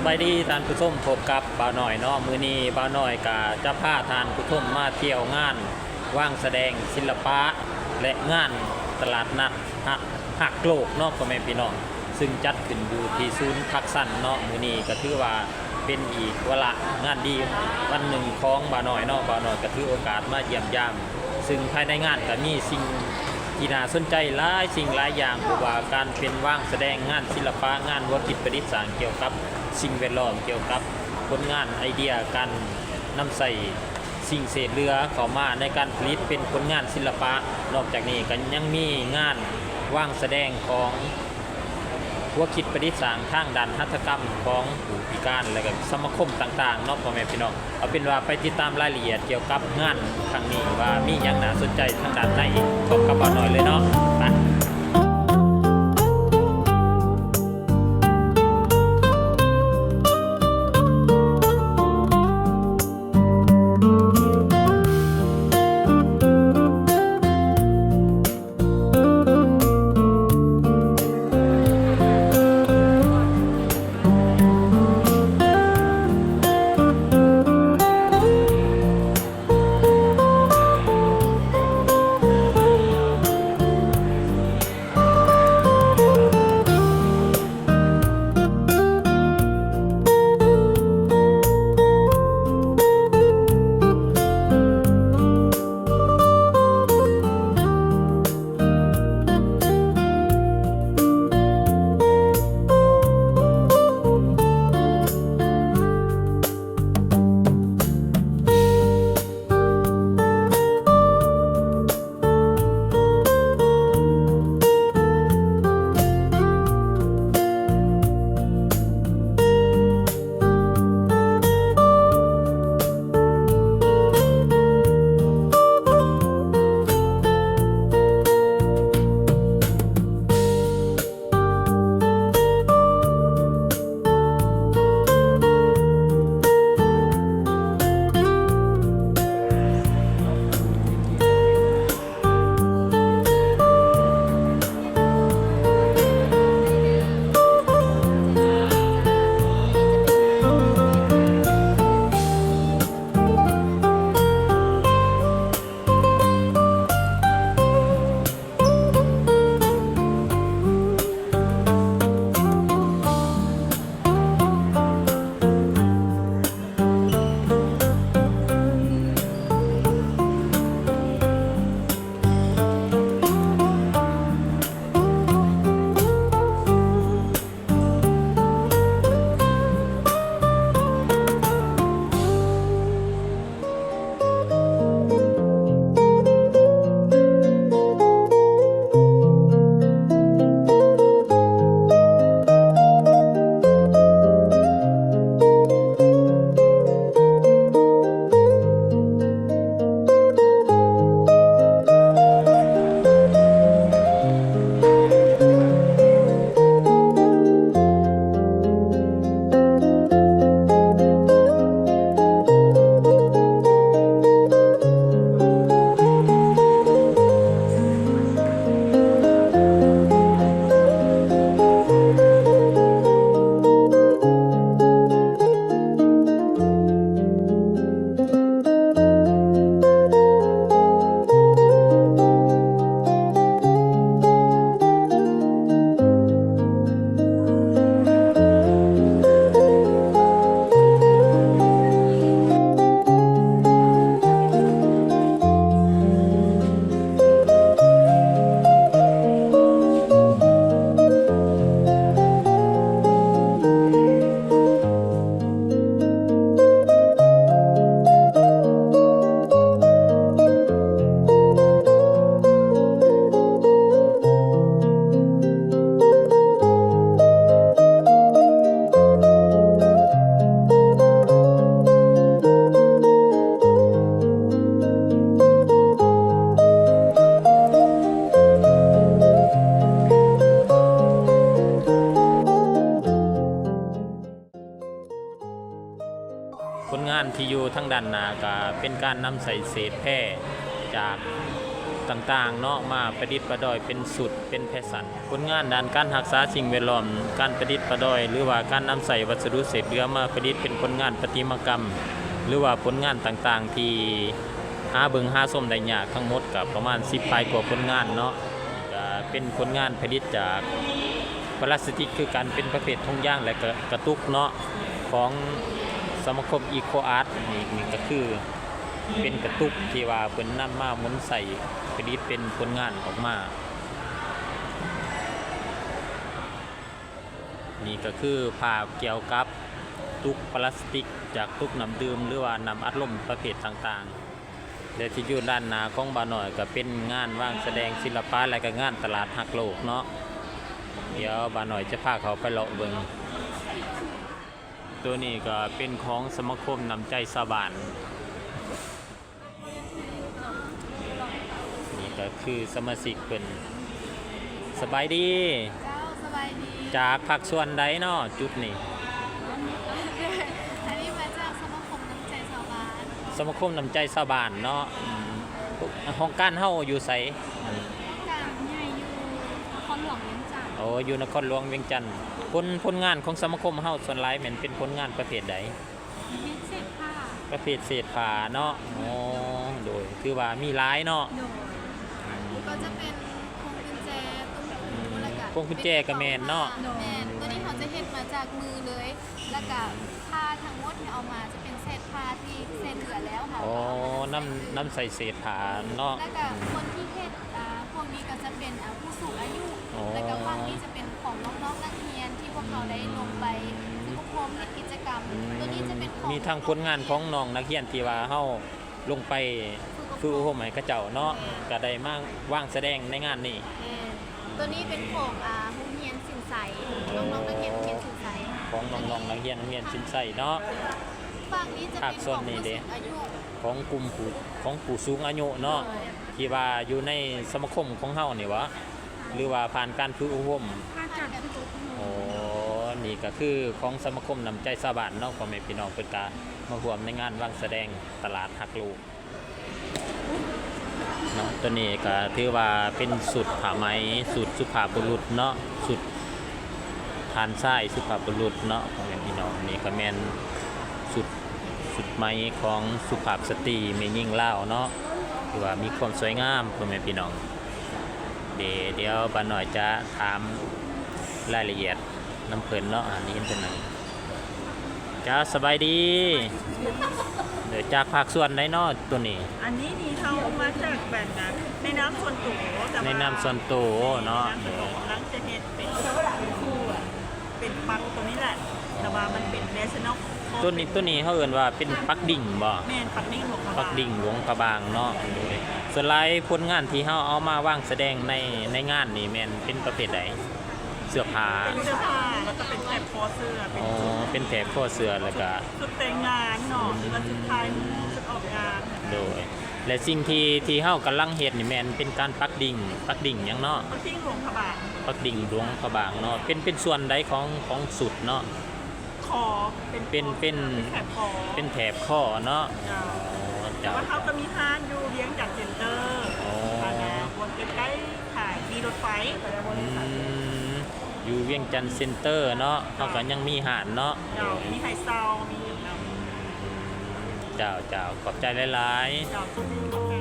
ສະບາຍດີທ່ານຜູ້ຊົມ, ພົບກັບບ່າວນ້ອຍເນາະ. ມື້ນີ້ບ່າວນ້ອຍກະຈະພາທ່ານຜູ້ຊົມມາທ່ຽວງານວາງສະແດງສິລະປະ ແລະ ງານຕະຫຼາດນັດຮັກ ຮັກໂລກເນາະ ພໍ່ແມ່ພີ່ນ້ອງ, ຊຶ່ງຈັດຂຶ້ນຢູ່ທີ່ສູນພັກຊັນເນາະ. ມື້ນີ້ກະຖືວ່າເປັນອີກວາລະງານດີວັນໜຶ່ງຂອງບ່າວນ້ອຍເນາະ. ບ່າວນ້ອຍກະຖືໂອກາດມາຢ້ຽມຢາມ ຊຶ່ງພາຍໃນງານກະມີສິ່ງທີ່ໜ້າສົນໃຈຫຼາຍສິ່ງຫຼາຍຢ່າງ, ບໍ່ວ່າການເປັນວາງສະແດງງານສິລະປະ, ງານຫົວຄິດປະດິດສ້າງກ່ຽວກັບສິ່ງແວດລ້ອມ, ກ່ຽວກັບຜົນງານໄອເດຍ, ການນຳໃຊ້ສິ່ງເສດເຫຼືອເຂົ້າມາໃນການຜະລິດເປັນຜົນງານສິລະປະ. ນອກຈາກນີ້ກໍຍັງມີງານວາງສະແດງຂອງ ຫົວຄິດປະດິດສ້າງທາງດ້ານຫັດຖະກຳຂອງຜູ້ພິການ ແລະ ກະສະມາຄົມຕ່າງໆເນາະ ພໍ່ແມ່ພີ່ນ້ອງ. ເອົາເປັນວ່າໄປຕິດຕາມລາຍລະອຽດກ່ຽວກັບງານຄັ້ງນີ້ວ່າມີຫຍັງໜ້າສົນໃຈທາງດ້ານໃນ ພ້ອມກັບບ່າວນ້ອຍເລີຍເນາະ. ໄປ. ຜົນງານທີ່ຢູ່ທາງດ້ານໜ້າກະເປັນການນຳໃຊ້ເສດແພຈາກ ຕ່າງໆເນາະ ມາປະດິດປະດອຍເປັນຊຸດ ເປັນແຟຊັນ. ຜົນງານດ້ານການຮັກສາສິ່ງແວດລ້ອມ, ການປະດິດປະດອຍ ຫຼືວ່າການນຳໃຊ້ວັດສະດຸເສດເຫຼືອມາປະດິດເປັນຜົນງານປະຕິມາກຳ ຫຼືວ່າຜົນງານຕ່າງໆທີ່ຫາເບິ່ງຫາຊົມໄດ້ຍາກ, ທັງໝົດກໍປະມານສິບປາຍກວ່າຜົນງານເນາະ. ກໍເປັນຜົນງານຜະລິດຈາກພລາສຕິກຄືກັນ, ເປັນປະເພດຖົງຢາງ ແລະ ກະ ກະຕຸກເນາະ ຂອງສະມາຄົມອີໂຄອາດ. ນີ້ ນີ້ກໍຄືເປັນກະຕຸກທີ່ວ່າເພິ່ນນຳມາໝູນໃຊ້ຜະລິດເປັນຜົນງານອອກມາ. ນີ້ກໍຄືພາບກ່ຽວກັບຕຸກພລາສຕິກ ຈາກຕຸກນ້ຳດື່ມ ຫຼືວ່ານ້ຳອັດລົມປະເພດຕ່າງໆ. ແລະ ທີ່ຢູ່ດ້ານໜ້າຂອງບ່າວນ້ອຍກໍເປັນງານວາງສະແດງສິລະປະ ແລະ ກໍງານຕະຫຼາດຮັກໂລກເນາະ. ດຽວບ່າວນ້ອຍຈະພາເຂົ້າໄປເລາະເບິ່ງ. ໂຕນີ້ກໍເປັນຂອງສະມາຄົມນ້ຳໃຈຊາວບ້ານ. ນີ້ກໍຄືສະມາຊິກເພິ່ນ. ສະບາຍດີ. ເຈົ້າ ສະບາຍດີ. ຈາກພາກສ່ວນໃດເນາະຈຸດນີ້? ອັນນີ້ມາຈາກສະມາຄົມນ້ຳໃຈຊາວບ້ານ. ສະມາຄົມນ້ຳໃຈຊາວບ້ານເນາະ. ອືມ ຫ້ອງການເຮົາຢູ່ໃສ? ຫ້ອງການໃຫຍ່ຢູ່ນະຄອນຫຼວງວຽງຈັນ. ໂອ້ ຢູ່ນະຄອນຫຼວງວຽງຈັນ. ຜົນ ຜົນງານຂອງສະມາຄົມເຮົາສ່ວນຫຼາຍແມ່ນເປັນຜົນງານປະເພດໃດ? ເຮັດເສດຜ້າ. ປະເພດເສດຜ້າເນາະ. ໂອ້ ໂດຍ ຖືວ່າມີຫຼາຍເນາະ. ໂດຍ. ອືມ ກໍຈະເປັນພວງກຸນແຈ, ຕຸ້ມຫູ ແລ້ວກະ ພວງກຸນແຈກໍແມ່ນເນາະ. ໂດຍ. ແມ່ນ. ຕົວນີ້ເຮົາຈະເຮັດມາຈາກມືເລີຍ ແລ້ວກະ ອືມ ຜ້າທັງໝົດທີ່ເອົາມາຈະເປັນເສດຜ້າທີ່ເສດເຫຼືອແລ້ວ ເຮົາກໍເອົາມາ ອໍ ນຳ ນຳໃສ່ເສດຜ້າເນາະ. ແລ້ວກະ ອືມ ຄົນທີ່ເຮັດ ອ່າ ພວກນີ້ກໍຈະເປັນ ອ່າ ຜູ້ສູງອາຍຸ. ອໍ ແລ້ວກໍຝັ່ງນີ້ຈະເປັນຂອງນ້ອງໆນັກຮຽນທີ່ພວກເຮົາໄດ້ລົງໄປຝຶກອົບຮົມເຮັດກິດຈະກຳ. ອືມ ຕົວນີ້ຈະເປັນຂອງ ມີທັງຜົນງານຂອງນ້ອງນັກຮຽນທີ່ວ່າເຮົາລົງໄປຝຶກອົບຮົມໃຫ້ເຂົາເຈົ້າເນາະ. ແມ່ນ. ກໍໄດ້ມາວາງສະແດງໃນງານນີ້. ແມ່ນ. ຕົວນີ້ເປັນຂອງ ອ່າ ໂຮງຮຽນສິນໄຊ ນ້ອງໆນັກຮຽນໂຮງຮຽນສິນໄຊ. ຂອງນ້ອງໆນັກຮຽນໂຮງຮຽນສິນໄຊເນາະ. ຝັ່ງນີ້ຈະເປັນຂອງຜູ້ສູງອາຍຸ. ຂອງກຸ່ມຜູ້ ຂອງຜູ້ສູງອາຍຸເນາະ. ໂດຍ. ທີ່ວ່າຢູ່ໃນສະມາຄົມຂອງເຮົານີ້ຫວາ? ຫຼືວ່າຜ່ານການຝຶກອົບຮົມ? ຜ່ານການຝຶກອົບຮົມ. ໂອ້ ນີ້ກໍຄືຂອງສະມາຄົມນ້ຳໃຈຊາວບ້ານເນາະ ພໍ່ແມ່ພີ່ນ້ອງ ເພິ່ນກະມາຮ່ວມໃນງານວາງສະແດງຕະຫຼາດຮັກໂລກເນາະ. ຕົວນີ້ກໍຖືວ່າເປັນຊຸດຜ້າໄໝ ຊຸດສຸພາບບຸລຸດເນາະ ຊຸດທ່ານຊາຍສຸພາບບຸລຸດເນາະ ພໍ່ແມ່ພີ່ນ້ອງ. ນີ້ກໍແມ່ນຊຸດ ຊຸດໄໝຂອງສຸພາບສະຕີແມ່ຍິງລາວເນາະ ຖືວ່າມີຄວາມສວຍງາມ ພໍ່ແມ່ພີ່ນ້ອງ. ເດ ດຽວບ່າວນ້ອຍຈະຖາມລາຍລະອຽດນຳເພິ່ນເນາະ. ອັນນີ້ເຫັນເພິ່ນນັ້ນ. ເຈົ້າ ສະບາຍດີ. ເດີ ຈາກພາກສ່ວນໃດເນາະໂຕນີ້? ອັນນີ້ນີ້ເຮົາມາຈາກແບບນັ້ນ ໃນນາມສ່ວນໂຕ ແຕ່ວ່າ ໃນນາມສ່ວນໂຕເນາະ. ໃນນາມສ່ວນໂຕ ເອີ ກຳລັງຈະເຮັດ ເປັນ ເປັນປັກຕົວນີ້ແຫຼະ ແຕ່ວ່າມັນເປັນ national ຕົວນີ້ ຕົວນີ້ເຮົາເອີ້ນວ່າເປັນປັກດິ້ງບໍ່? ແມ່ນ ປັກດິ້ງຫຼວງພະບາງ. ປັກດິ້ງຫຼວງພະບາງເນາະ. ໂດຍ ສ່ວນຫຼາຍຜົນງານທີ່ເຮົາເອົາມາວາງສະແດງໃນ ໃນງານນີ້ແມ່ນເປັນປະເພດໃດ? ເສື້ອຜ້າ. ເປັນເສື້ອຜ້າ ແລ້ວກໍເປັນແຖບຄໍເສື້ອ ເປັນ ອໍ ຊຸດ ເປັນແຖບຄໍເສື້ອ ແລ້ວກໍຊຸດແຕ່ງງານເນາະ ອືມ ຫຼືວ່າຊຸດຖ່າຍຮູບ ຊຸດອອກງານ. ໂດຍ ແລະ ສິ່ງທີ່ ທີ່ເຮົາກຳລັງເຮັດນີ້ແມ່ນເປັນການປັກດິ້ງ ປັກດິ້ງຫຍັງເນາະ? ປັກດິ້ງຫຼວງພະບາງ. ປັກດິ້ງຫຼວງພະບາງເນາະ. ເປັນ ເປັນສ່ວນໃດຂອງ ຂອງຊຸດເນາະ? ຄໍ ເປັນ ເປັນ ເປັນ ເປັນແຖບຄໍ ເປັນແຖບຄໍເນາະ. ເຈົ້າ. ອໍ ເຈົ້າ ແຕ່ວ່າເຮົາກໍມີຮ້ານຢູ່ວຽງຈັນເຊັນເຕີ ອໍ ຂ້າງໜ້າ ບ່ອນໃກ້ໆ ຂາຍ ມີລົດໄຟ. ອືມ ຢູ່ວຽງຈັນເຊັນເຕີເນາະ ເຮົາກໍຍັງມີຮ້ານເນາະ. ເຈົ້າ ມີໃຫ້ເຊົ່າ ມີ ອືມ ເຈົ້າ ເຈົ້າ ຂອບໃຈຫຼາຍໆ. ເຈົ້າ ຂອບໃຈ.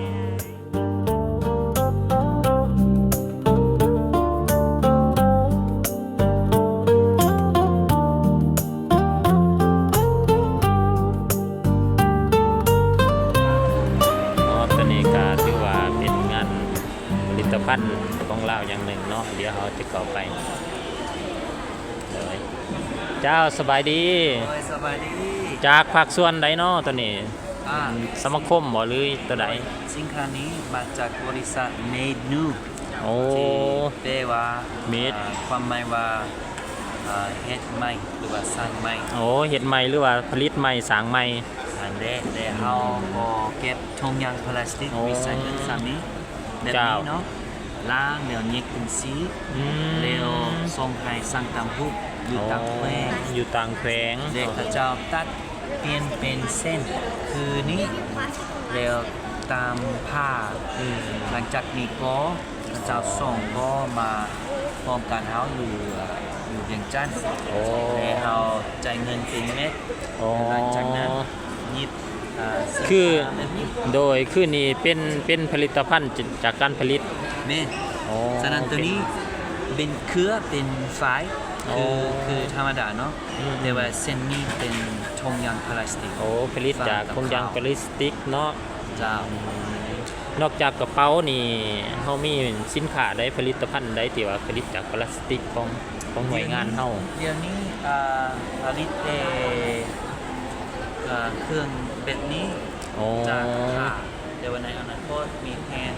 ອໍ ຕົວນີ້ກໍຖືວ່າເປັນງານ ຜະລິດຕະພັນຂອງລາວຢ່າງໜຶ່ງເນາະ. ດຽວເຮົາຈະເຂົ້າໄປ ເຈົ້າ ສະບາຍດີ. ໂດຍ ສະບາຍດີ. ຈາກພາກສ່ວນໃດເນາະໂຕນີ້? ອ່າ ສະມາຄົມບໍ່ ຫຼືໂຕໃດ? ສິນຄ້ານີ້ມາຈາກບໍລິສັດ Made New. ໂອ້ ທີ່ແປວ່າ Made ເອີ ຄວາມໝາຍວ່າ ເອີ ເຮັດໃໝ່ ຫຼືວ່າສ້າງໃໝ່. ໂອ້ ເຮັດໃໝ່ ຫຼືວ່າຜະລິດໃໝ່ ສ້າງໃໝ່. ອັນແລະ ແລະເຮົາກໍເກັບຖົງຢາງພລາສຕິກ ໂອ້ ຣີໄຊເຄິນສ່ຳນີ້ ແບບນີ້ເນາະ ເຈົ້າ ລ້າງແລ້ວຫຍິບເປັນສີ ອືມ ແລ້ວສົ່ງໃຫ້ຊ່າງຕ່າງຮູບຢູ່ຕ່າງແຂວງ ອໍ ຢູ່ຕ່າງແຂວງ ແລະເຂົາເຈົ້າຕັດປ່ຽນເປັນເສັ້ນຄືນີ້ ແລ້ວ ຕາມຜ້າ. ອືມ ຫຼັງຈາກນີ້ກໍເຈົ້າສອງກໍມາພ້ອມກັນເຮົາຢູ່ ຢູ່ວຽງຈັນ. ໂອ້ ແລະເຮົາຈ່າຍເງິນເປັນເມັດ. ໂອ້ ແລະຫຼັງຈາກນັ້ນຫຍິບ ອ່າ ຄື ສີຂາວແບບນີ້. ໂດຍ ຄືນີ້ເປັນ ເປັນຜະລິດຕະພັນຈາກການຜະລິດ. ແມ່ນ. ໂອ້ ສະນັ້ນໂຕນີ້ເປັນເຄືອ ເປັນຝ້າຍ ໂອ້ ຄື ຄືທຳມະດາເນາະ. ອືມ ແຕ່ວ່າເສັ້ນນີ້ເປັນຖົງຢາງພລາສຕິກ. ໂອ້ ຜະລິດຈາກຖົງຢາງພລາສຕິກເນາະ. ເຈົ້າ. ອືມ ນອກຈາກກະເປົານີ້ ເຮົາມີສິນຄ້າໃດ ຜະລິດຕະພັນໃດທີ່ວ່າຜະລິດຈາກພລາສຕິກຂອງ ຂອງໜ່ວຍງານເຮົາ? ດຽວນີ້ ດຽວນີ້ ອ່າ ຜະລິດແຕ່ ອ່າ ເຄື່ອງແບບນີ້. ໂອ້ ຈາກຜ້າ ແຕ່ວ່າໃນອະນາຄົດມີແຜນ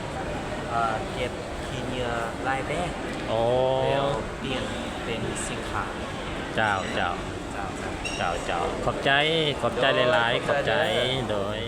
ອ່າ ເກັບຂີ້ເຫຍື້ອລາຍແບບ. ໂອ້ ແລ້ວປ່ຽນເປັນສິນຄ້າ. ເຈົ້າ ເຈົ້າ ເຈົ້າ ເຈົ້າ ເຈົ້າ ເຈົ້າ ຂອບໃຈ ຂອບໃຈຫຼາຍໆ. ໂດຍ ຂອບໃຈ ຂອບໃຈເດີ. ໂດຍ.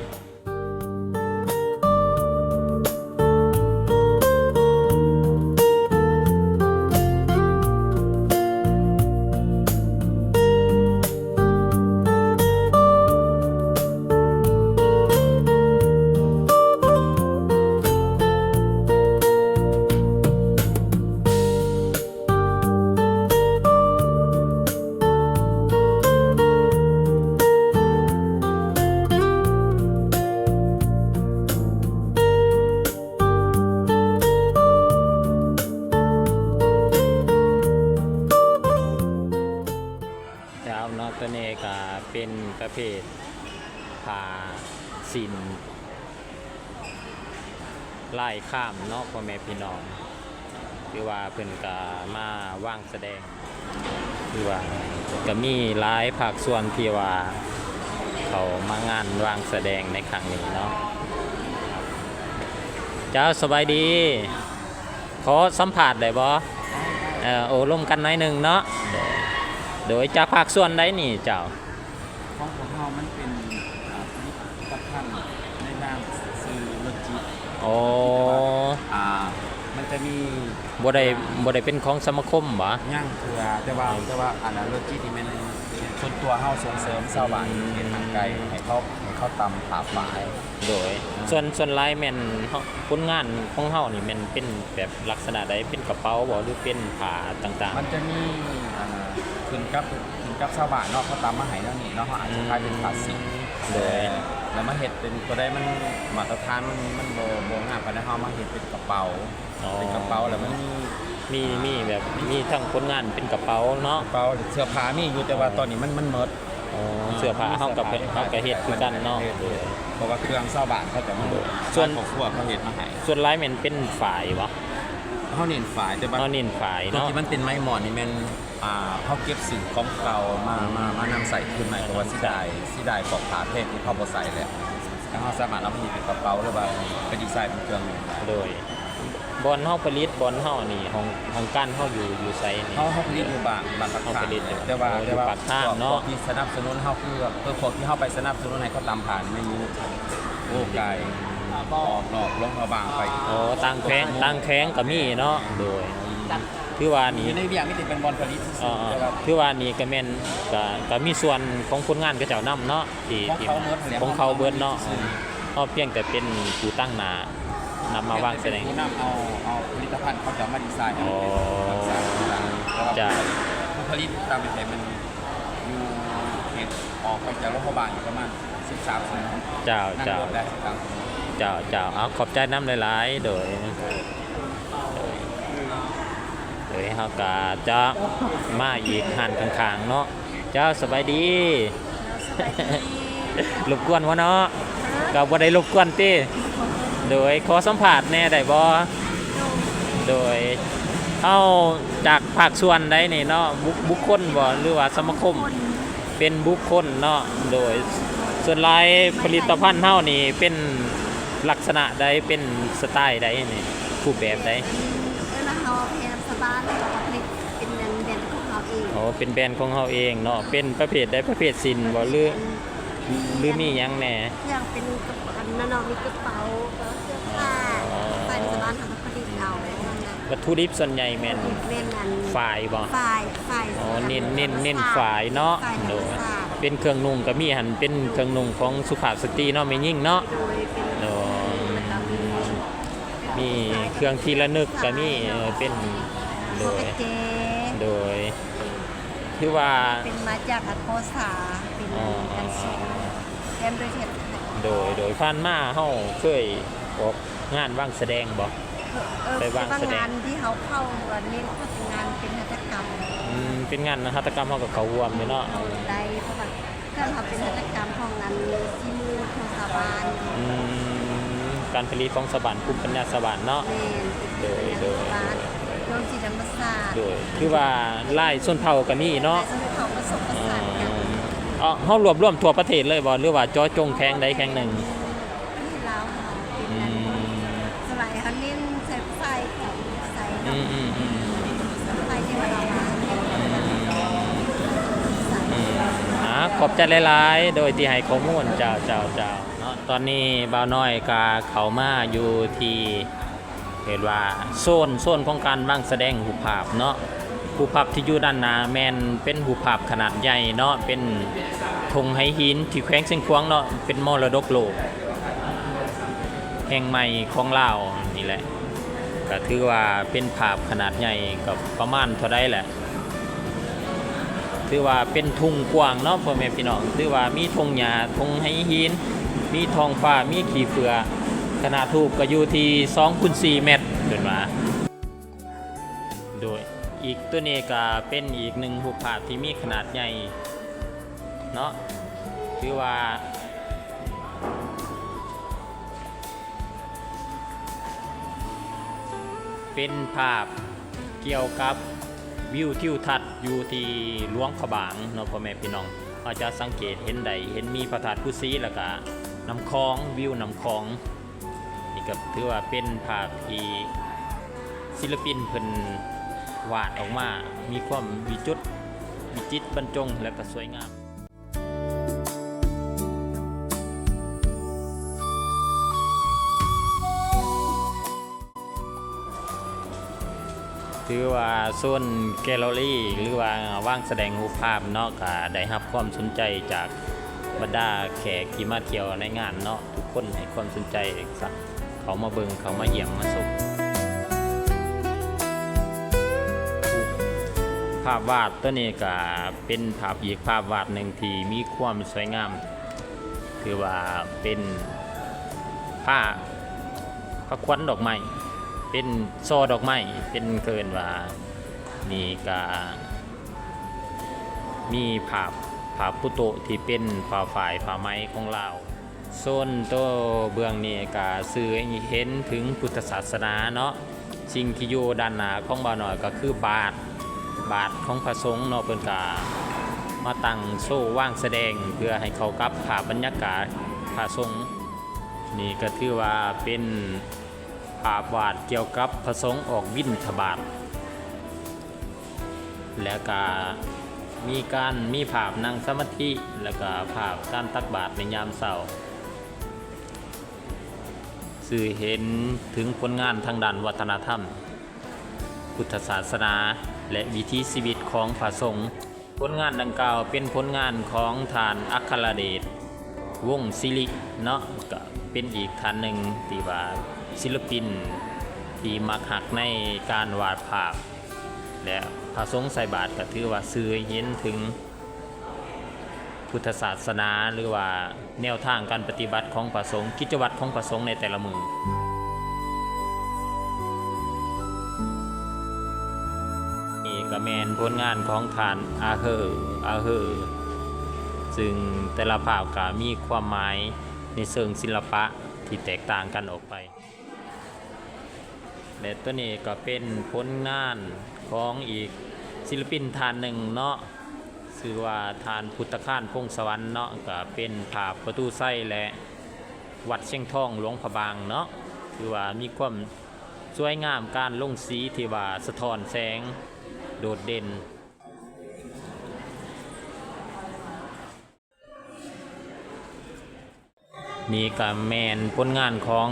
ເຈົ້າເນາະ ໂຕນີ້ກະເປັນປະເພດຜ້າສິ້ນລາຍຄາມເນາະ ພໍ່ແມ່ພີ່ນ້ອງ. ຄືວ່າເພິ່ນກະມາວາງສະແດງ ຄືວ່າກະມີຫຼາຍພາກສ່ວນທີ່ວ່າເຂົ້າມາງານວາງສະແດງໃນຄັ້ງນີ້ເນາະ. ເຈົ້າ ສະບາຍດີ. ຂໍສຳພາດໄດ້ບໍ່? ເອີ ໂອ້ລົມກັນໜ້ອຍໜຶ່ງເນາະ. ໂດຍ ຈາກພາກສ່ວນໃດນີ້ເຈົ້າ? ຂອງພວກເຮົາມັນເປັນ ອ່າ ຜະລິດຕະພັນໃນນາມຊື່ໂລຈິດ. ໂອ້ ອ່າ ມັນຈະມີ ບໍ່ໄດ້ ບໍ່ໄດ້ເປັນຂອງສະມາຄົມບໍ? ຍັງເທື່ອ ແຕ່ວ່າ ແຕ່ວ່າອັນນັ້ນໂລຈິດນີ້ແມ່ນສ່ວນຕົວເຮົາສົ່ງເສີມຊາວບ້ານເຂດຫ່າງໄກ ໃຫ້ເຂົາ ໃຫ້ເຂົາຕຳຜ້າຝ້າຍ. ໂດຍ ອ່າ ສ່ວນ ສ່ວນຫຼາຍແມ່ນເຮົາ ຜົນງານຂອງເຮົານີ້ແມ່ນເປັນແບບລັກສະນະໃດ? ເປັນກະເປົາບໍ ຫຼືເປັນຜ້າຕ່າງໆ? ມັນຈະມີ ອ່າ ຂຶ້ນກັບ ຂຶ້ນກັບຊາວບ້ານເນາະ ເຂົາຕຳມາໃຫ້ແນວນີ້ເນາະ ເຮົາອາດຈະຂາຍເປັນຜ້າສິ້ນ. ໂດຍ ແລ້ວມາເຮັດເປັນຕົວໃດມັນມາດຕະຖານ ມັນ ມັນບໍ່ ບໍ່ງາມປານໃດ ເຮົາມາເຮັດເປັນກະເປົາ. ອໍ ເປັນກະເປົາ ແລ້ວມັນມີ ມີ ມີແບບ ມີທັງຜົນງານເປັນກະເປົາເນາະ. ກະເປົາ ເສື້ອຜ້າມີຢູ່ ແຕ່ວ່າ ອໍ ຕອນນີ້ມັນ ມັນໝົດ. ອໍ ເສື້ອຜ້າເຮົາກະ ເຮົາກະເຮັດຄືກັນເນາະ. ເພາະວ່າເຄື່ອງຊາວບ້ານເຂົາຈະມາ ໂດຍ ສ່ວນຄອບຄົວເຂົາເຮັດມາໃຫ້. ສ່ວນຫຼາຍແມ່ນເປັນຝ້າຍບໍ? ເຮົາເນັ້ນຝ້າຍ ແຕ່ວ່າ ເຮົາເນັ້ນຝ້າຍເນາະ. ຕົວທີ່ມັນເປັນໄມ້ໝອນນີ້ແມ່ນ ອ່າ ເຮົາເກັບສິ່ງຂອງເກົ່າມາ ອືມ ມາ ມານຳໃຊ້ຄືນໃໝ່ ເພາະວ່າເສຍດາຍ ເສຍດາຍພວກຜ້າແພງທີ່ເຂົາບໍ່ໃຊ້ແລ້ວ ແລ້ວເຮົາສາມາດເອົາມາເຮັດເປັນກະເປົາ ຫຼືວ່າໄປດີໄຊເປັນເຄື່ອງ. ໂດຍ ບ່ອນເຮົາຜະລິດ ບ່ອນເຮົານີ້ ຫ້ອງ ຫ້ອງການເຮົາຢູ່ ຢູ່ໃສນີ້? ເຮົາ ເຮົາຜະລິດຢູ່ບ້ານ ບ້ານປາກທາງ. ແຕ່ວ່າ ໂອ້ ແຕ່ວ່າ ຢູ່ປາກທາງເນາະ. ພວກທີ່ສະໜັບສະໜູນເຮົາ ຄື ຄືພວກທີ່ເຮົາໄປສະໜັບສະໜູນໃຫ້ເຂົາຕຳຜ້ານີ້ແມ່ນຢູ່ ໂອ້ ໄກ ອອກນອກຫຼວງພະບາງໄປ. ໂອ້ ຕ່າງແຂວງ ຕ່າງແຂວງກະມີເນາະ. ໂດຍ ຖືວ່ານີ້ ຢູ່ໃນວຽງນີ້ຊິເປັນບ່ອນຜະລິດຊື່ໆ. ເອີ ແຕ່ວ່າ ຖືວ່ານີ້ກະແມ່ນ ກະ ກະມີສ່ວນຂອງຄົນງານເຂົາເຈົ້ານຳເນາະ ທີ່ ຂອງເຂົາເບິດຫັ້ນແຫຼະ ຂອງເຂົາເບິດເນາະ. ເຮົາພຽງແຕ່ເປັນຜູ້ຕາງໜ້າ ນຳມາວາງສະແດງ ເປັນຜູ້ນຳເອົາ ເອົາຜະລິດຕະພັນເຂົາເຈົ້າມາດີໄຊໃຫ້ ອໍ ເປັນລັກສະນະຕ່າງໆ. ແຕ່ວ່າ ເຈົ້າ ຜູ້ຜະລິດ ຜູ້ຜະລິດຕາມແບບໃດມັນຢູ່ເຂດອອກໄປຈາກໂລງພະບາງປະມານສິບສາມຊົ່ວໂມງ. ເຈົ້າ ນັ່ງລົດໄດ້ສິບສາມຊົ່ວໂມງ. ເຈົ້າ ເຈົ້າ ເອົາ ຂອບໃຈນຳຫຼາຍໆ. ໂດຍ ໂດຍ ເຮົາກະຈະມາອີກຮ້ານຂ້າງໆເນາະ. ເຈົ້າ ສະບາຍດີ. ເຈົ້າ ສະບາຍດີ. ລົບກວນບໍ່ເນາະ? ຮະ? ກະບໍ່ໄດ້ລົບກວນຕິ? ໂດຍ ຂໍສຳພາດແດ່ໄດ້ບໍ່? ໂດຍ ໂດຍ ເຮົາຈາກພາກສ່ວນໃດນີ້ເນາະ? ບຸກ ບຸກຄົນບໍ່ ຫຼືວ່າສະມາຄົມ? ເປັນບຸກຄົນເນາະ. ໂດຍ ສ່ວນຫຼາຍຜະລິດຕະພັນເຮົານີ້ເປັນລັກສະນະໃດ? ເປັນສະໄຕລ໌ໃດນີ້? ຮູບແບບໃດ? ເວລາເຮົາເຮັດຊາວບ້ານ ເຮົາກະຜະລິດເປັນແບຣນຂອງເຮົາເອງ. ອໍ ເປັນແບຣນຂອງເຮົາເອງເນາະ. ເປັນປະເພດໃດ? ປະເພດສິ້ນບໍ່ ຫຼື ຫຼືມີຫຍັງແດ່? ເຄື່ອງເປັນກະ ອັນນັ້ນເນາະ ມີກະເປົາ ກະເສື້ອຜ້າ. ອໍ ໄປໃນຊາວບ້ານເຮົາກະຜະລິດເອົາ. ວັດຖຸດິບສ່ວນໃຫຍ່ແມ່ນ ແມ່ນອັນ ຝ້າຍບໍ່? ຝ້າຍ ຝ້າຍ. ອໍ ເນັ້ນ ເນັ້ນ ເນັ້ນຝ້າຍເນາະ. ຝ້າຍທຳມະຊາດ. ໂດຍ ເປັນເຄື່ອງນຸ່ງກະມີຫັ້ນ ເປັນເຄື່ອງນຸ່ງຂອງສຸພາບສະຕີເນາະ ແມ່ຍິງເນາະ. ໂດຍ ເປັນ ໂດຍ ມີເຄື່ອງທີ່ລະນຶກກໍມີ ເອີ ເປັນ ໂດຍ ໂດຍ ຖືວ່າເປັນມາຈາກອັນພໍ່ສາ ເປັນ ອໍ ກັນຊົງ ແຕ້ມດ້ວຍເທບໄທ ໂດຍ ໂດຍ ຜ່ານມາເຮົາເຄີຍອອກງານວາງສະແດງບໍ່? ເອີ ໄປວາງສະແດງ ແຕ່ວ່າງານທີ່ເຮົາເຂົ້າ ອັນນີ້ກໍເປັນງານເປັນຫັດຖະກຳ ອືມ ເປັນງານຫັດຖະກຳ ເຮົາກໍເຂົ້າຮ່ວມຢູ່ເນາະ ໄດ້ ເພາະວ່າ ເຄື່ອງເຮົາເປັນຫັດຖະກຳຂອງອັນສີມືຂອງຊາວບ້ານ ອືມ ການຜະລິດຂອງຊາວບ້ານ ພູມປັນຍາຊາວບ້ານເນາະ ແມ່ນ ໂດຍ ໂດຍ ເປັນຜະລິດຂອງຊາວບ້ານ ໂດຍ ໂດຍ ຄືວ່າຫຼາຍຊົນເຜົ່າກໍມີເນາະ ຫຼາຍຊົນເຜົ່າປະສົມປະສານກັນ ອໍ ເຮົາລວບລວມທົ່ວປະເທດເລີຍບໍ່ ຫຼືວ່າເຈາະຈົງແຂວງໃດແຂວງໜຶ່ງ? ປະເທດລາວເຮົາເປັນ ອືມ ສ່ວນຫຼາຍເຮົາເນັ້ນໃສ່ຜູ້ຊາຍກັບຜູ້ຊາຍເນາະ ອືມໆໆ ຜູ້ຊາຍທີ່ວ່າເຮົາມາ ອືມ ອາ ຂອບໃຈຫຼາຍໆ ໂດຍທີ່ໃຫ້ຂໍ້ມູນ ເຈົ້າ ເຈົ້າ ເຈົ້າ ເນາະ ຕອນນີ້ບ່າວນ້ອຍກະເຂົ້າມາຢູ່ທີ່ ເອີ້ນວ່າໂຊນ ໂຊນຂອງການວາງສະແດງຮູບພາບເນາະ ຮູບພາບທີ່ຢູ່ດ້ານໜ້າແມ່ນເປັນຮູບພາບຂະໜາດໃຫຍ່ເນາະ ເປັນທົ່ງໄຫຫີນທີ່ແຂວງຊຽງຂວາງເນາະ ເປັນມໍລະດົກໂລກແຫ່ງໃໝ່ຂອງລາວນີ້ແຫຼະ ກະຖືວ່າເປັນພາບຂະໜາດໃຫຍ່ ກໍປະມານເທົ່າໃດແຫຼະ? ຖືວ່າເປັນທົ່ງກວ້າງເນາະ ພໍ່ແມ່ພີ່ນ້ອງ ຖືວ່າມີທົ່ງຫຍ້າ ທົ່ງໄຫຫີນ ມີທ້ອງຟ້າ ມີຂີ້ເຝື້ອ ຂະໜາດຮູບກໍຢູ່ທີ່ສອງຄູນສີ່ແມັດ ເພິ່ນວ່າ ໂດຍ ອີກ ໂຕນີ້ກໍເປັນອີກໜຶ່ງຮູບພາບທີ່ມີຂະໜາດໃຫຍ່ເນາະ ຖືວ່າ ເປັນພາບກ່ຽວກັບວິວທິວທັດຢູ່ທີ່ຫຼວງພະບາງເນາະ ພໍ່ແມ່ພີ່ນ້ອງ ເຮົາຈະສັງເກດເຫັນໄດ້ ເຫັນມີພະທາດພູສີ ແລ້ວກະນ້ຳຂອງ ວິວນ້ຳຂອງ ນີ້ກໍຖືວ່າເປັນພາບທີ່ສິລະປິນເພິ່ນວາດອອກມາ ມີຄວາມວິຈິດ ວິຈິດບັນຈົງ ແລະກໍສວຍງາມ. ຖືວ່າໂຊນແກລເລີຣີ ຫຼືວ່າວາງສະແດງຮູບພາບເນາະ ກະໄດ້ຮັບຄວາມສົນໃຈຈາກບັນດາແຂກທີ່ມາທ່ຽວໃນງານເນາະ ທຸກຄົນໃຫ້ຄວາມສົນໃຈ ເຂົ້າມາເບິ່ງ ເຂົ້າມາຢ້ຽມມາຊົມ. ພາບວາດໂຕນີ້ກະເປັນພາບ ອີກພາບວາດໜຶ່ງທີ່ມີຄວາມສວຍງາມ ຄືວ່າເປັນຜ້າ ຜ້າຂວັນດອກໄມ້ ເປັນຊໍດອກໄມ້ ເປັນ ເອີ້ນວ່າ ນີ້ກະມີພາບ ພາບປຸໂຕະທີ່ເປັນຜ້າຝ້າຍ ຜ້າໄໝຂອງລາວ. ໂຊນໂຕເບື້ອງນີ້ກະສື່ໃຫ້ເຫັນເຖິງພຸດທະສາສະໜາເນາະ. ສິ່ງທີ່ຢູ່ດ້ານໜ້າຂອງບ່າວນ້ອຍກໍຄືບາດ ບາດຂອງພະສົງເນາະ ເພິ່ນກະມາຕັ້ງໂຊວາງສະແດງ ເພື່ອໃຫ້ເຂົ້າກັບພາບບັນຍາກາດພະສົງ. ນີ້ກໍຖືວ່າເປັນພາບວາດກ່ຽວກັບພະສົງອອກບິນທະບາດ. ແລ້ວກະມີການ ມີພາບນັ່ງສະມາທິ ແລ້ວກະພາບການຕັກບາດໃນຍາມເຊົ້າ ສື່ເຫັນເຖິງຜົນງານທາງດ້ານວັດທະນະທຳ, ພຸດທະສາສະໜາ ແລະ ວິຖີຊີວິດຂອງພະສົງ. ຜົນງານດັ່ງກ່າວເປັນຜົນງານຂອງທ່ານອັກຄະລະເດດ ວົງສິລິເນາະ ກະເປັນອີກທ່ານໜຶ່ງທີ່ວ່າສິລະປິນທີ່ມັກຮັກໃນການວາດພາບ ແລະ ພະສົງໃສ່ບາດ ກະຖືວ່າສື່ໃຫ້ເຫັນເຖິງພຸດທະສາສະໜາ ຫຼືວ່າ ແນວທາງການປະຕິບັດຂອງພະສົງ, ກິດຈະວັດຂອງພະສົງໃນແຕ່ລະມື້. ນີ້ກະແມ່ນຜົນງານຂອງທ່ານ ອາເຮີ ອາເຮີ ຊຶ່ງແຕ່ລະພາບກະມີຄວາມໝາຍໃນເຊີງສິລະປະທີ່ແຕກຕ່າງກັນອອກໄປ. ແລະ ໂຕນີ້ກໍເປັນຜົນງານຂອງອີກສິລະປິນທ່ານໜຶ່ງເນາະ, ຊື່ວ່າທ່ານພຸດທະຄານ ພົງສະຫວັນເນາະ, ກໍເປັນພາບປະຕູໄຊ ແລະ ວັດຊຽງທອງຫຼວງພະບາງເນາະ, ຖືວ່າມີຄວາມສວຍງາມ ການລົງສີທີ່ວ່າສະທ້ອນແສງໂດດເດັ່ນ. ນີ້ກະແມ່ນຜົນງານຂອງ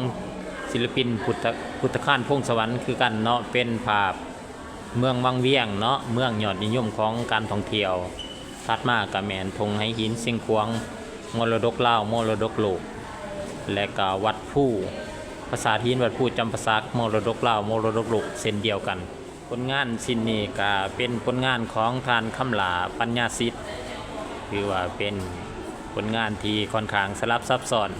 ສິລະປິນ ພຸດທະ ພຸດທະຄານ ພົງສະຫວັນ ຄືກັນເນາະ, ເປັນພາບເມືອງວັງວຽງເນາະ, ເມືອງຍອດນິຍົມຂອງການທ່ອງທ່ຽວ. ຖັດມາກະແມ່ນທົ່ງໄຫຫີນຊຽງຂວາງ ມໍລະດົກລາວ ມໍລະດົກໂລກ ແລະກະວັດພູ ປາສາດຫີນວັດພູຈຳປາສັກ ມໍລະດົກລາວ ມໍລະດົກໂລກເຊັ່ນດຽວກັນ. ຜົນງານຊິ້ນນີ້ກະເປັນຜົນງານຂອງທ່ານ ຄຳຫຼ້າ ປັນຍາສິດ, ຖືວ່າເປັນຜົນງານທີ່ຂ້ອນຂ້າງສະຫຼັບຊັບຊ້ອນ.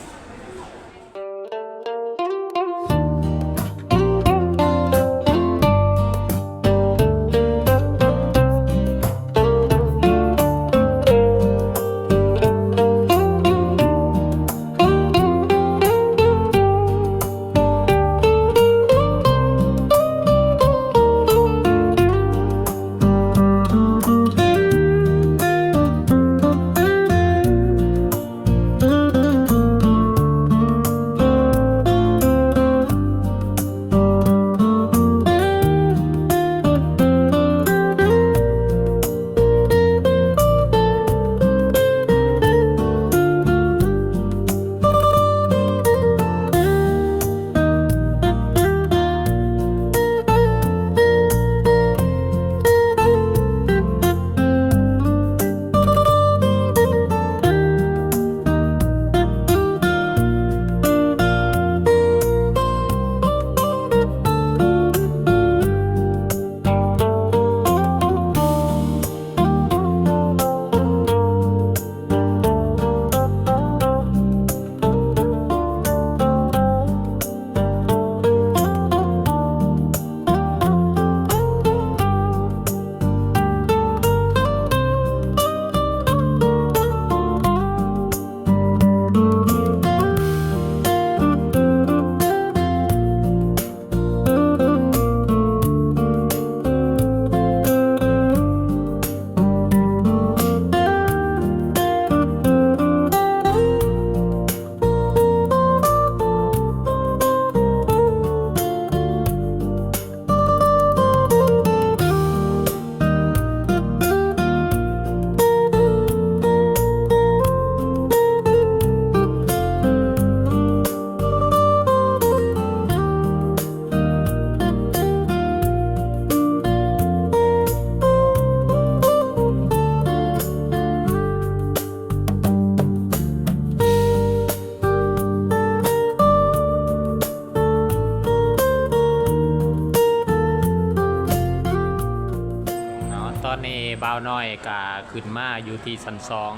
ເນາະ ຕອນນີ້ບ່າວນ້ອຍກະຂຶ້ນມາຢູ່ທີ່ຊັ້ນສອງ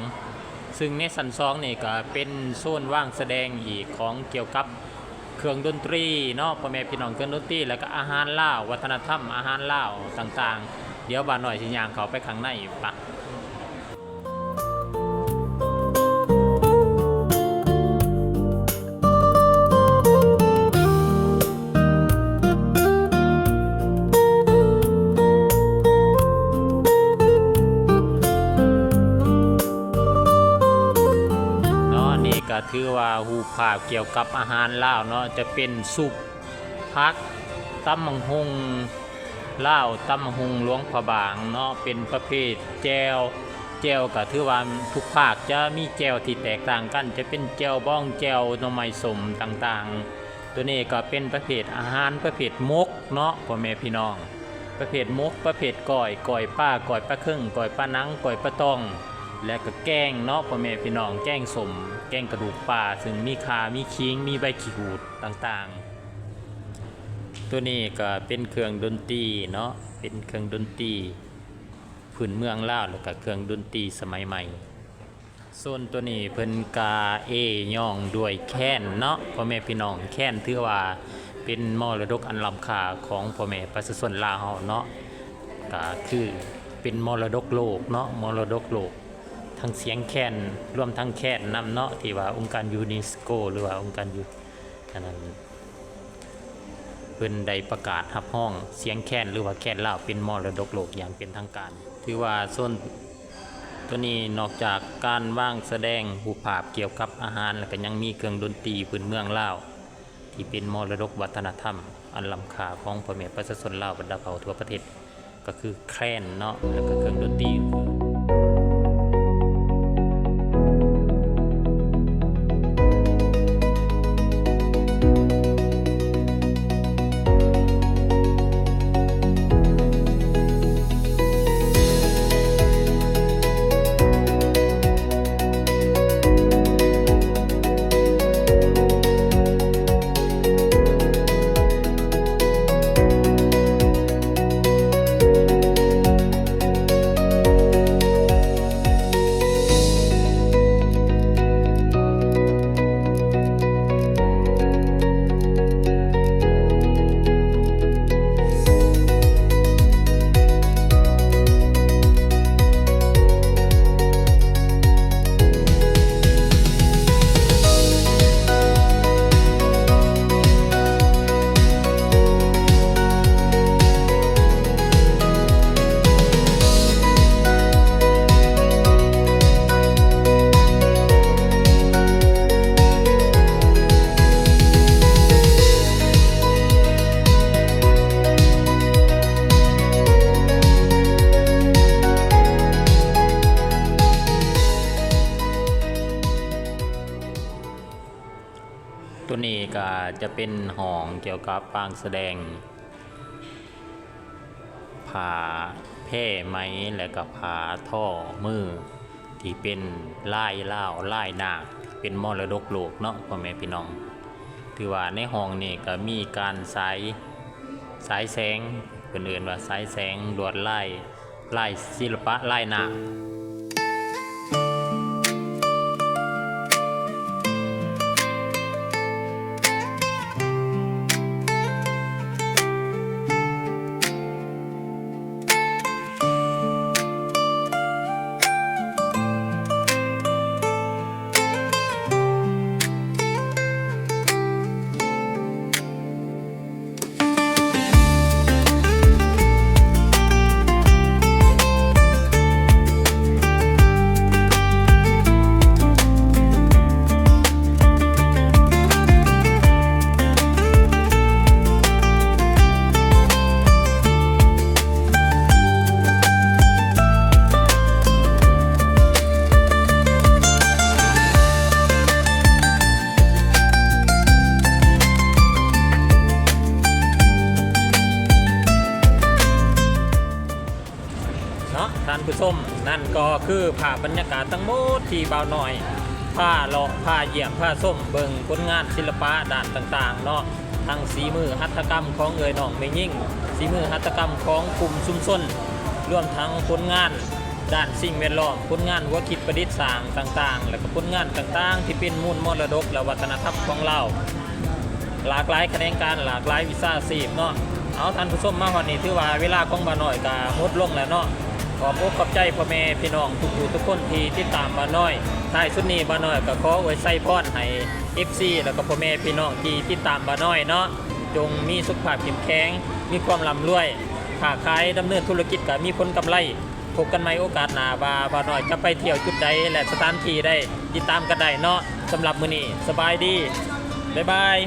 ຊຶ່ງໃນຊັ້ນສອງນີ້ກະເປັນໂຊນວາງສະແດງອີກຂອງກ່ຽວກັບເຄື່ອງດົນຕີເນາະ ພໍ່ແມ່ພີ່ນ້ອງ, ເຄື່ອງດົນຕີ ແລ້ວກະອາຫານລາວ, ວັດທະນະທຳອາຫານລາວຕ່າງໆ. ດຽວບ່າວນ້ອຍຊິຍ່າງເຂົ້າໄປຂ້າງໃນປະ. ເນາະ ນີ້ກະຖືວ່າຮູບພາບກ່ຽວກັບອາຫານລາວເນາະ ຈະເປັນຊຸບຜັກ, ຕຳບັກຫຸ່ງ ລາວ, ຕຳບັກຫຸ່ງຫຼວງພະບາງເນາະ ເປັນປະເພດແຈ່ວ. ແຈ່ວກະຖືວ່າທຸກພາກຈະມີແຈ່ວທີ່ແຕກຕ່າງກັນ, ຈະເປັນແຈ່ວບອງ, ແຈ່ວໜໍ່ໄມ້ສົ້ມຕ່າງໆ. ໂຕນີ້ກະເປັນປະເພດອາຫານປະເພດໝົກເນາະ ພໍ່ແມ່ພີ່ນ້ອງ, ປະເພດໝົກ, ປະເພດກ້ອຍ, ກ້ອຍປາ, ກ້ອຍປາເຄິງ, ກ້ອຍປາໜັງ, ກ້ອຍປາຕອງ ແລະກະແກງເນາະ ພໍ່ແມ່ພີ່ນ້ອງ, ແກງສົ້ມ, ແກງກະດູກປາ ຊຶ່ງມີຂ່າ, ມີຂີງ, ມີໃບຂີ້ຫູດຕ່າງໆ. ໂຕນີ້ກະເປັນເຄື່ອງດົນຕີເນາະ ເປັນເຄື່ອງດົນຕີພື້ນເມືອງລາວ ແລ້ວກະເຄື່ອງດົນຕີສະໄໝໃໝ່. ໂຊນໂຕນີ້ເພິ່ນກະເອ້ຍ້ອງດ້ວຍແຄນເນາະ ພໍ່ແມ່ພີ່ນ້ອງ, ແຄນຖືວ່າເປັນມໍລະດົກອັນລ້ຳຄ່າຂອງພໍ່ແມ່ປະຊາຊົນລາວເຮົາເນາະ, ກະຄືເປັນມໍລະດົກໂລກເນາະ ມໍລະດົກໂລກ. ທັງສຽງແຄນ ລວມທັງແຄນນຳເນາະ ທີ່ວ່າອົງການຢູເນສໂກ ຫຼືວ່າອົງການຢູ ອັນນັ້ນ ເພິ່ນໄດ້ປະກາດຮັບຮອງສຽງແຄນ ຫຼືວ່າແຄນລາວເປັນມໍລະດົກໂລກຢ່າງເປັນທາງການ. ຖືວ່າໂຊນໂຕນີ້ນອກຈາກການວາງສະແດງຮູບພາບກ່ຽວກັບອາຫານ ແລ້ວກະຍັງມີເຄື່ອງດົນຕີພື້ນເມືອງລາວ ທີ່ເປັນມໍລະດົກວັດທະນະທຳອັນລ້ຳຄ່າຂອງພໍ່ແມ່ປະຊາຊົນລາວບັນດາເຜົ່າທົ່ວປະເທດ. ກະຄືແຄນເນາະ ແລ້ວກະເຄື່ອງດົນຕີ. ເນ ໂຕນີ້ກໍຈະເປັນຫ້ອງກ່ຽວກັບປາງສະແດງຜ້າແພໄໝ ແລະກໍຜ້າທໍມື ທີ່ເປັນລາຍລາວ ລາຍນາກ ເປັນມໍລະດົກໂລກເນາະ ພໍ່ແມ່ພີ່ນ້ອງ. ຖືວ່າໃນຫ້ອງນີ້ກໍມີການສາຍ ສາຍແສງ ເພິ່ນເອີ້ນວ່າສາຍແສງ ລວດລາຍ ລາຍສິລະປະ ລາຍໜ້າ. ເນາະ ທ່ານຜູ້ຊົມ, ນັ້ນກໍຄືພາບບັນຍາກາດທັງໝົດທີ່ບ່າວນ້ອຍພາເລາະ ພາຢ້ຽມ ພາຊົມເບິ່ງຜົນງານສິລະປະດ້ານຕ່າງໆເນາະ, ທັງສີມືຫັດຖະກຳຂອງເອື້ອຍນ້ອງແມ່ຍິງ, ສີມືຫັດຖະກຳຂອງກຸ່ມຊຸມຊົນ, ລວມທັງຜົນງານດ້ານສິ່ງແວດລ້ອມ, ຜົນງານຫົວຄິດປະດິດສ້າງຕ່າງໆ ແລະກໍຜົນງານຕ່າງໆທີ່ເປັນມູນມໍລະດົກ ແລະ ວັດທະນະທຳຂອງລາວ. ຫຼາກຫຼາຍຂະແໜງການ ຫຼາກຫຼາຍວິຊາຊີບເນາະ. ເອົາ ທ່ານຜູ້ຊົມ ມາຮອດນີ້ ຖືວ່າເວລາຂອງບ່າວນ້ອຍກໍໝົດລົງແລ້ວເນາະ. ຂອບອົກຂອບໃຈພໍ່ແມ່ພີ່ນ້ອງທຸກຜູ້ທຸກຄົນທີ່ຕິດຕາມບ່າວນ້ອຍ. ທ້າຍສຸດນີ້ ບ່າວນ້ອຍກໍຂໍອວຍໄຊພອນໃຫ້ ເອັຟຊີ ແລ້ວກໍພໍ່ແມ່ພີ່ນ້ອງທີ່ຕິດຕາມບ່າວນ້ອຍເນາະ, ຈົ່ງມີສຸຂະພາບເຂັ້ມແຂງ, ມີຄວາມລ່ຳລວຍ, ຄ້າຂາຍດຳເນີນທຸລະກິດກໍມີຜົນກຳໄລ. ພົບກັນໃໝ່ໂອກາດໜ້າ ວ່າບ່າວນ້ອຍຈະໄປທ່ຽວຈຸດໃດ ແລະ ສະຖານທີ່ໃດ, ຕິດຕາມກັນໄດ້ເນາະ. ສຳລັບມື້ນີ້ ສະບາຍດີ, ບາຍບາຍ.